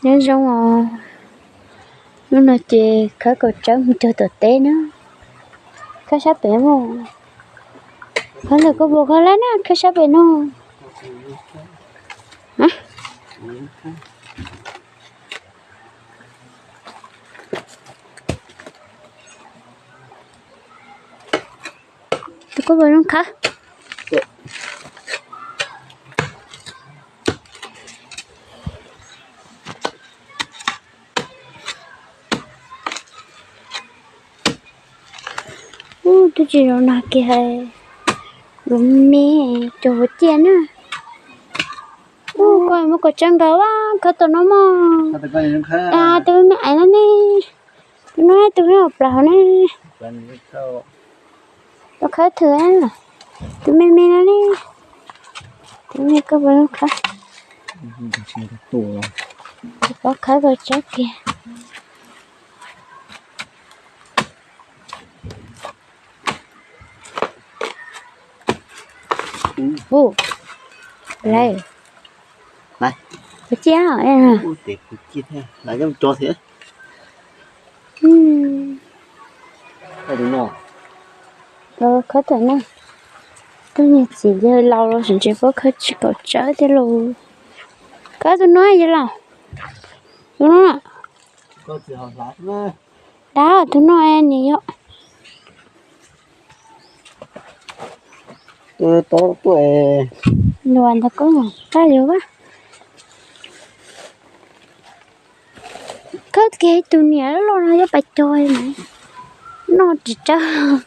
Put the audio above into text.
Nyob zoo os, hnub no ces khawb kaum tsawb mus cog tom teb na. Khawb sab pem mus, khawb ntawm koj puas khawb lab na, khawb sab pem no. Tus koj puas zoo khawb? Ub, twb tsis zoo nag kiag, zoo me, cog huav ciaj na. Ub, koj muab kaum tsawb nkaus, khawb tau no mog. Tus me me aiv no ne, tus no tus me me plaws hauv ne. Tau khawb thwm, tus me me no ne. Tus me koj puas zoo khawb? Tsis paub khawb kaum tsawb kiag. Hu, lawm. Kuv ciaj. Khawb tawm no, tus niag txiv yawg laus los tseem tsis paub khawb tsis kaum tsawb thiab los. Khawb tus no yawg laus, tus no. Dab tus no nws yog. Luas ntawd koj mus tag yuav a. Khawb kiag tus niam loj loj no yuav pais cog noj tsis tsawg.